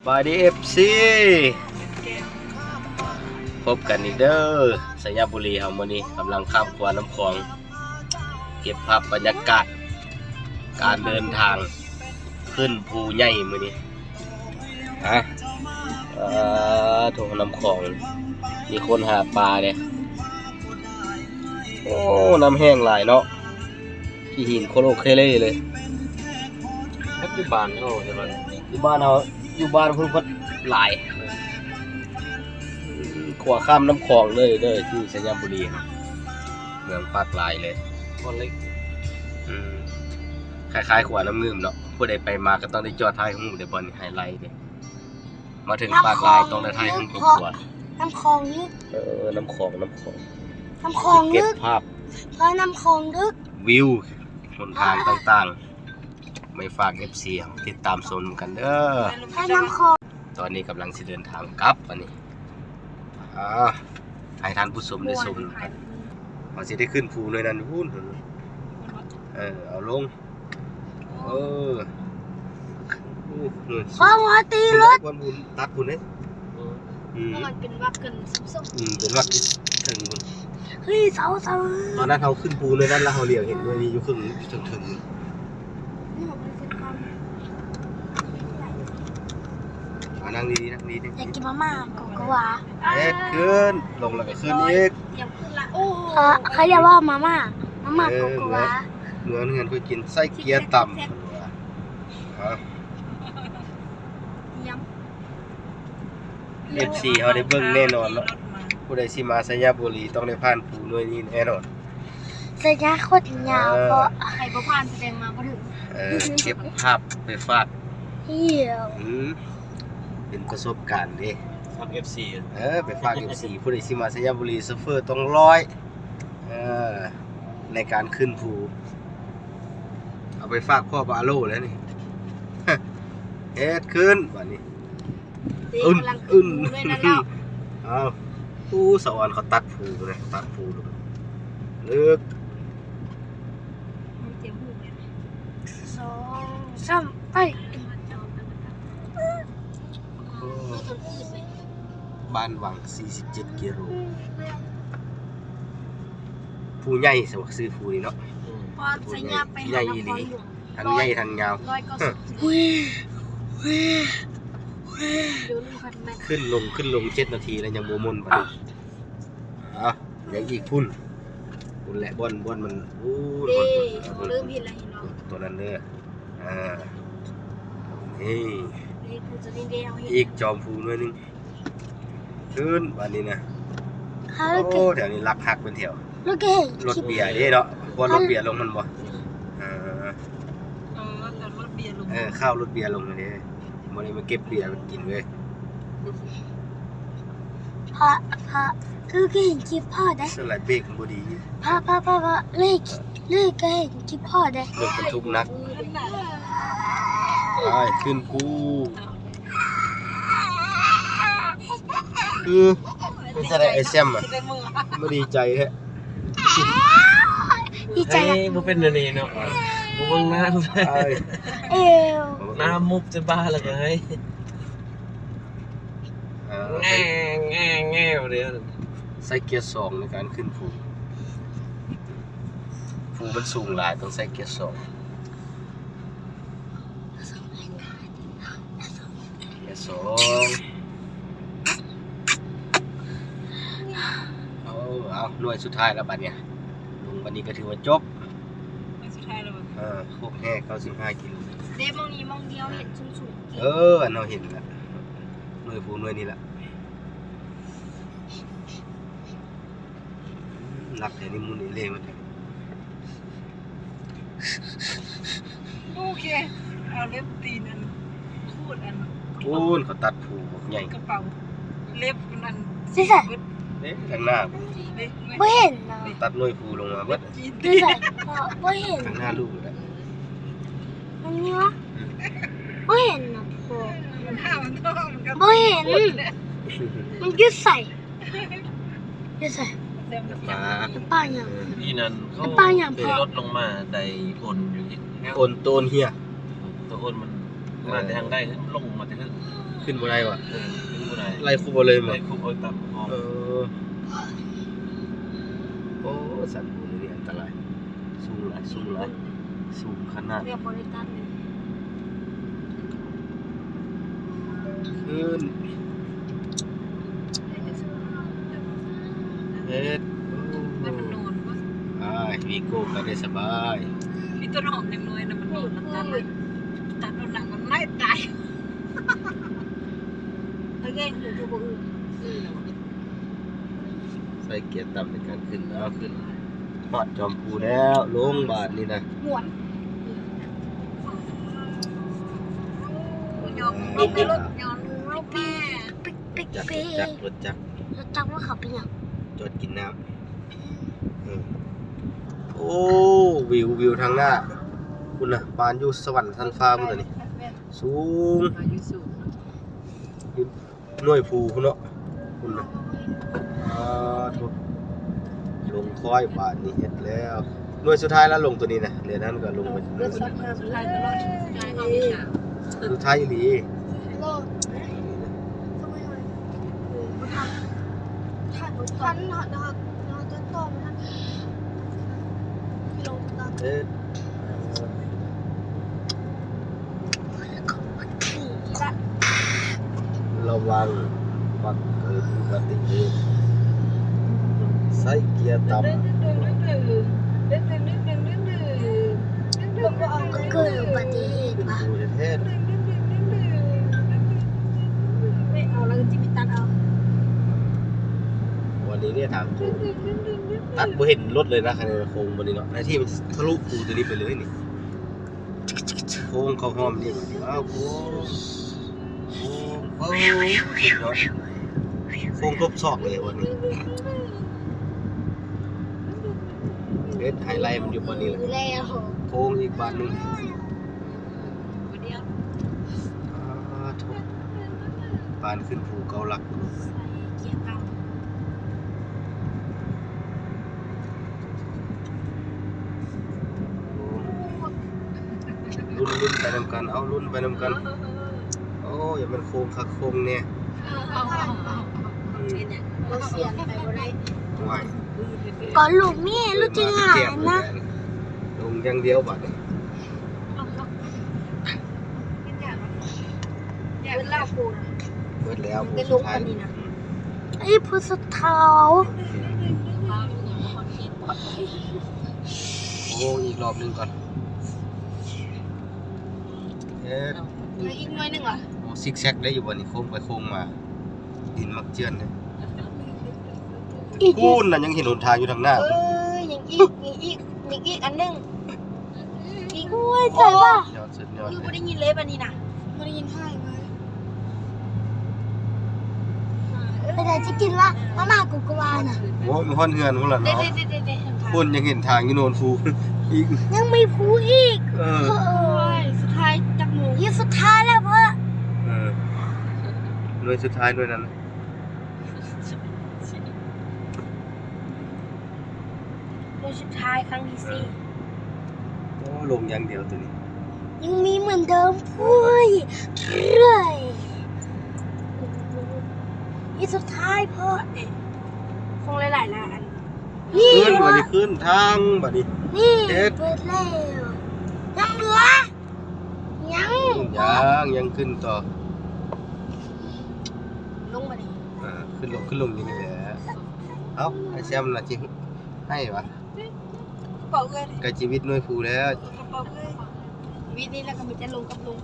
ສະບາຍດີ ເອັຟຊີ ພົບກັນອີກເດີ ໄຊຍະບູລີເຮົາ ມື້ນີ້ກຳລັງຂ້າມຂົວນ້ຳຂອງ ເກັບພາບບັນຍາກາດການເດີນທາງຂຶ້ນພູໃຫຍ່ມື້ນີ້. ຮະ ເອີ ໂທ້ ນ້ຳຂອງ ມີຄົນຫາປາເດ້. ໂອ້ ນ້ຳແຫ້ງຫຼາຍເນາະ ຂີ້ຫີນໂຄໂລເຄເລເລີຍ. ປັດຈຸບັນເຮົາ ຢູ່ບ້ານເຮົາ ຢູ່ບ້ານເພິ່ນກໍຫຼາຍ ຂົວຂ້າມນ້ຳຂອງເລີຍເດີ ທີ່ໄຊຍະບູລີ ເມືອງປາກລາຍເລີຍ. ບ່ອນເລັກ ອືມ ຄ້າຍໆຂົວນ້ຳງື່ມເນາະ ຜູ້ໃດໄປມາກໍຕ້ອງໄດ້ຈອດຖ່າຍຮູບເດ້ ບ່ອນໄຮໄລເດ້. ມາເຖິງປາກລາຍຕ້ອງໄດ້ຖ່າຍຮູບກັບຂົວ ນ້ຳຂອງເລິກ ເອີ ນ້ຳຂອງ ນ້ຳຂອງ ນ້ຳຂອງເລິກ ເກັບພາບ ເພາະນ້ຳຂອງເລິກ ວິວຫົນທາງຕ່າງໆ ໄປຝາກ ເອັຟຊີ ເຮົາຕິດຕາມຊົມກັນເດີ ເພາະນ້ຳຂອງ. ຕອນນີ້ກຳລັງຊິເດີນທາງກັບ ອັນນີ້ ອ່າ ໃຫ້ທ່ານຜູ້ຊົມໄດ້ຊົມກັນ ເຮົາຊິໄດ້ຂຶ້ນພູໜ່ວຍນັ້ນພຸ້ນ ເອີ ເອົາລົງ ເອີ ໂອ້ ເອີ ຄວາມຫົວຕີລົດ ຄວາມບຸນຕັດພຸ້ນເດ້. ອືມ ມັນເປັນວັກຂຶ້ນສູງໆ ອືມ ເປັນວັກເທິງພຸ້ນ. ເຮີ້ຍ ເຊົາ ເຊົາ ຕອນນັ້ນເຮົາຂຶ້ນພູໜ່ວຍນັ້ນ ແລ້ວເຮົາຫຼຽວເຫັນໜ່ວຍນີ້ຢູ່ເທິງ ຢູ່ເທິງໆ. ອ່າ ນັ່ງດີໆ ນັ່ງດີໆ ຢາກກິນມາມ່າໂກໂກວາ ເຮັດຂຶ້ນ ລົງແລ້ວກໍຂຶ້ນອີກ. ເຂົາເອີ້ນວ່າມາມ່າ ມາມ່າໂກໂກວາ. ເອີ ເມືອເຮືອນຂ້ອຍກິນໄສ້ເກືອຕ່ຳ ເພິ່ນວ່າ. ເອົາ ເອັຟຊີ ເຮົາໄດ້ເບິ່ງແນ່ນອນເນາະ ຜູ້ໃດຊິມາໄຊຍະບູລີຕ້ອງໄດ້ຜ່ານພູໜ່ວຍນີ້ແນ່ນອນ. ໄຊຍະໂຄດຍາວ ເອີ ເພາະໃຜບໍ່ຜ່ານສະແດງມາບໍ່ເຖິງ. ເອີ ເກັບພາບໄປຝາກ ອືມ ເປັນປະສົບການເດ້ ຝາກ ເອັຟຊີ ເອີ ໄປຝາກ ເອັຟຊີ ຜູ້ໃດຊິມາໄຊຍະບູລີ ໂຊເຟີຕ້ອງຮ້ອຍ ເອີ ໃນການຂຶ້ນພູ ເອົາໄປຝາກພໍ່ບາໂລແລ້ວນີ້. ເຮັດຂຶ້ນບາດນີ້ ອຶ້ນ ອຶ້ນ ເອົາ ໂອ້ ສະອອນເຂົາຕັດພູເລີຍ ຕັດພູເລິກ ສອງ ສາມ ໄປ. ໂອ້ ບ້ານວັງ ສີ່ສິບເຈັດກິໂລ ພູໃຫຍ່ ສະວ່າຊື່ພູນີ້ເນາະ ອືມ ພໍໄຊຍະໄປຫານະຄອນຫຼວງ ທັງໃຫຍ່ທັງຍາວ ຮ້ອຍເກົ້າສິບ ຂຶ້ນລົງ ຂຶ້ນລົງເຈັດນາທີແລ້ວຍັງບໍ່ໝົນປານໃດ. ເອົາ ຍັງອີກພຸ້ນ ພຸ້ນແຫຼະ ບ່ອນ ບ່ອນມັນ ໂອ້ ເດ້ ເຮົາເລີ່ມເຫັນແລ້ວ ເຫັນບໍ່ ຕົວນັ້ນເດີ ອ່າ ນີ້ ນີ້ ອີກຈອມພູໜ່ວຍໜຶ່ງ ຂຶ້ນບາດນີ້ນະ. ໂອ້ ແຖວນີ້ຫຼັກຫັກເປັນແຖວ ລົດເບຍເດ້ເນາະ ບ່ອນລົດເບຍລົງມັນບໍ່ ເອີ ເອີ ແຖວລົດເບຍລົງ ເອີ ຂ່າວລົດເບຍລົງເດ້ ບໍ່ໄດ້ມາເກັບເບຍກິນເວີຍ. ພະ ພະ ຄືເຄີຍເຫັນຄລິບພໍ່ເດ້ ສ່ວນຫຼາຍເບຣກມັນບໍ່ດີ ພະ ພະ ພະ ພະ ເລີຍ ເລີຍເຄີຍເຫັນຄລິບພໍ່ເດ້ ລົດບັນທຸກໜັກ ໄປຂຶ້ນພູ. ຄື ເປັນຈັ່ງໃດໄອ້ແຊມ ມາດີໃຈແທ້? ດີໃຈ ເອີຍ ບໍ່ເປັນແນວນີ້ເນາະ ບໍ່ເບິ່ງໜ້າ ເອີ ໜ້າມຸບຈະບ້າແລ້ວກໍໃຫ້ ອ່າ ແງ່ ແງ່ ແງ່ ດຽວ ໃສ່ເກຍສອງໃນການຂຶ້ນພູ ພູມັນສູງຫຼາຍ ຕ້ອງໃສ່ເກຍສອງ ເກຍສອງ ເອົາ ເອົາ ໜ່ວຍສຸດທ້າຍແລ້ວບາດນີ້ ລົງບາດນີ້ກໍຖືວ່າຈົບ ໜ່ວຍສຸດທ້າຍແລ້ວບໍ່? ເອີ ຫົກແຮ່ ເກົ້າສິບຫ້າກິໂລ ເດ້ ໝ່ອງນີ້ໝ່ອງດຽວເຫັນສູງໆ ເອີ ອັນເຮົາເຫັນລະ ໜ່ວຍພູໜ່ວຍນີ້ລະ. ຫຼັກແທ້ນີ້ ໝູ່ນີ້ເລມັນ ໂອເຄ ເອົາເລັບຕີນອັນຂູດອັນ ໂອ້ຍ ເຂົາຕັດພູບັກໃຫຍ່ ກະເປົາ ເລັບມັນອັນ ຊິໃສ ເດ້ ທາງໜ້າ ເດ້ ບໍ່ເຫັນນະ ຕັດໜ່ວຍພູລົງມາເບິດ ຊິໃສ ບໍ່ເຫັນ ທາງໜ້າລູກແຫຼະ ມັນມີວະ ອືມ ບໍ່ເຫັນນະ ບໍ່ເຫັນ ມັນຢູ່ໃສ? ຢູ່ໃສ? ປາ ປາຫຍັງ? ອີ່ນັ້ນເຂົາ ປາຫຍັງ? ຂີ່ລົດລົງມາໄດ້ໂອນຢູ່ ໂອນ ໂຕໂອນເຮຍ ໂຕໂອນມັນມາແຕ່ທາງໃດ? ມັນລົງມາແຕ່ເທິງ ຂຶ້ນບໍ່ໄດ້ຫວາ? ເອີ ຂຶ້ນບໍ່ໄດ້ ໄລ່ຄຸບເອົາເລີຍແມ່ນບໍ່? ໄລ່ຄຸບເອົາຕາມຫ້ອງ. ເອີ ໂອ້ ສັນພູນີ້ອັນຕະລາຍ ສູງຫຼາຍ ສູງຫຼາຍ ສູງຂະໜາດ ຍັງບໍ່ໄດ້ຕັດເລີຍ. ຂຶ້ນ ເຮັດ ມັນນອນບໍ່? ອ້າຍ ວີໂກ້ກໍໄດ້ສະບາຍ. ມີຕົ້ນຫອມຈັກໜ່ວຍນະ ມັນນອນນຳກັນເລີຍ. ຕັດໂດນຫຼັງມັນໄລ່ຕາຍ. ຕາແກງຫູກໍບໍ່ອຶ່ງ. ໃສ່ເກຍຕ່ຳໃນການຂຶ້ນ. ເອົາ ຂຶ້ນ ຮອດຈອມພູແລ້ວ ລົງບາດນີ້ນະ. ມ່ວນ. ໂອ້ຍ ຍອມລົງແມ່ ລົດຍອມລົງແມ່. ລົດຈັກ ລົດຈັກ ລົດຈັກ. ລົດຈັກວ່າເຂົາເປັນຫຍັງ? ຈອດກິນນ້ຳ. ເອີ ໂອ້ ວິວ ວິວທາງໜ້າພຸ້ນນະ ປານຢູ່ສະຫວັນຊັ້ນຟ້າພຸ້ນນະນີ້. ສູງ ໜ່ວຍພູພຸ້ນເນາະ ພຸ້ນນະ. ອາ ໂທ້ ລົງຄ້ອຍບາດນີ້ເຮັດແລ້ວ. ໜ່ວຍສຸດທ້າຍລະ ລົງໂຕນີ້ນະ ເຫຼືອນັ້ນກໍລົງໄປ. ສຸດທ້າຍກໍລອດ ສຸດທ້າຍກໍລອດ. ສຸດທ້າຍອີ່ຫຼີ. ເອີ ລະວັງ ມັກເກີດອຸບັດຕິເຫດ ໃສ່ເກຍຕ່ຳ. ເກີດອຸບັດຕິເຫດຫວາ? ແທ້ໆ ເອົາແລ້ວຊິໄປຕັດເອົາ. ວັນນີ້ເນຍທາງໂຄ້ງ ຕັດບໍ່ເຫັນລົດເລີຍນະ ຄັນໂຄ້ງບັດນີ້ເນາະ. ໃນທີ່ມັນທະລຸພູຕົວນີ້ໄປເລີຍນີ້ ໂຄ້ງເຂົ້າຮ່ອມນີ້ບັດນີ້. ອ້າວ ໂຄ້ງ ໂຄ້ງ ໂອ້ ສຸດຍອດ ໂຄ້ງທົບສອກເລີຍບັດນີ້. ເຮັດໄຮໄລມັນຢູ່ບ່ອນນີ້ແຫຼະ ໂຄ້ງອີກບາດໜຶ່ງ. ອາ ໂທ້ ປານຂຶ້ນພູເກົ້າຫຼັກ. ລຸ້ນ ລຸ້ນໄປນຳກັນ ເອົາ ລຸ້ນໄປນຳກັນ. ໂອ້ ຢ່າແມ່ນໂຄ້ງຄັກໂຄ້ງແນ່. ອືມ ບໍ່ສ່ຽງໄປບໍ່ໄດ້. ໂອ້ຍ ກໍລົງນີ້ ລົງຈະງ່າຍນະ ລົງຢ່າງດຽວບາດນີ້. ເບິດແລ້ວປູນ ເບິດແລ້ວ ໄປລົງອັນນີ້ນະ. ໄອ້ຜູ້ສະເຖົ້າ ໂອ້ ອີກລອບໜຶ່ງກ່ອນ. ເອີ ເອີ ອີກໜ່ວຍໜຶ່ງຫວາ? ໂອ້ ຊິກແຊັກໄດ້ຢູ່ບໍ່ນີ້ ໂຄ້ງໄປໂຄ້ງມາ ດິນມັກເຈື່ອນເດ້. ອີກ ພຸ້ນນະ ຍັງເຫັນຫົນທາງຢູ່ທາງໜ້າ. ເອີ ຍັງອີກ ຍັງອີກ ຍັງອີກອັນໜຶ່ງ. ອີກ ໂອ້ຍ ສວຍວ່າ ຍອດສຸດຍອດ. ຄືບໍ່ໄດ້ຍິນເລີຍບາດນີ້ນະ ບໍ່ໄດ້ຍິນທ້າຍມາ. ເປັນໃດຊິກິນວະ ມາມ່າກູກະວານະ. ໂອ້ຍ ມາຮອດເຮືອນພຸ້ນລະເນາະ. ເດ້ໆໆໆ ພຸ້ນຍັງເຫັນທາງຢູ່ໂນນພູອີກ ຍັງມີພູອີກ. ເອີ ໂອ້ຍ ສຸດທ້າຍຈັກໂມງ? ນີ້ສຸດທ້າຍແລ້ວເພາະ ເອີ ໜ່ວຍສຸດທ້າຍໜ່ວຍນັ້ນ. ໂດຍສຸດທ້າຍຄັ້ງທີສີ່. ເອີ ໂອ້ ລົງຢ່າງດຽວໂຕນີ້ ຍັງມີເໝືອນເດີມ. ໂອ້ຍ ເລື້ອຍ ນີ້ສຸດທ້າຍເພາະ ຄົງຫຼາຍໆລ້ານ. ນີ້ ຂຶ້ນບາດນີ້ ຂຶ້ນທາງບາດນີ້. ນີ້ ເຮັດ ເປີດແລ້ວ ຍັງເຫຼືອ ຍັງ ຍັງ ຍັງຂຶ້ນຕໍ່. ລົງບາດນີ້ ເອີ ຂຶ້ນລົງ ຂຶ້ນລົງຢູ່ນີ້ແຫຼະ. ເອົ້າ ໄອ້ແຊມລະຈິ ໃຫ້ຫວາ? ກະຊີວິດໜ່ວຍພູແລ້ວ ຊີວິດນີ້ແລ້ວກໍມີແຕ່ລົງກັບລົງ.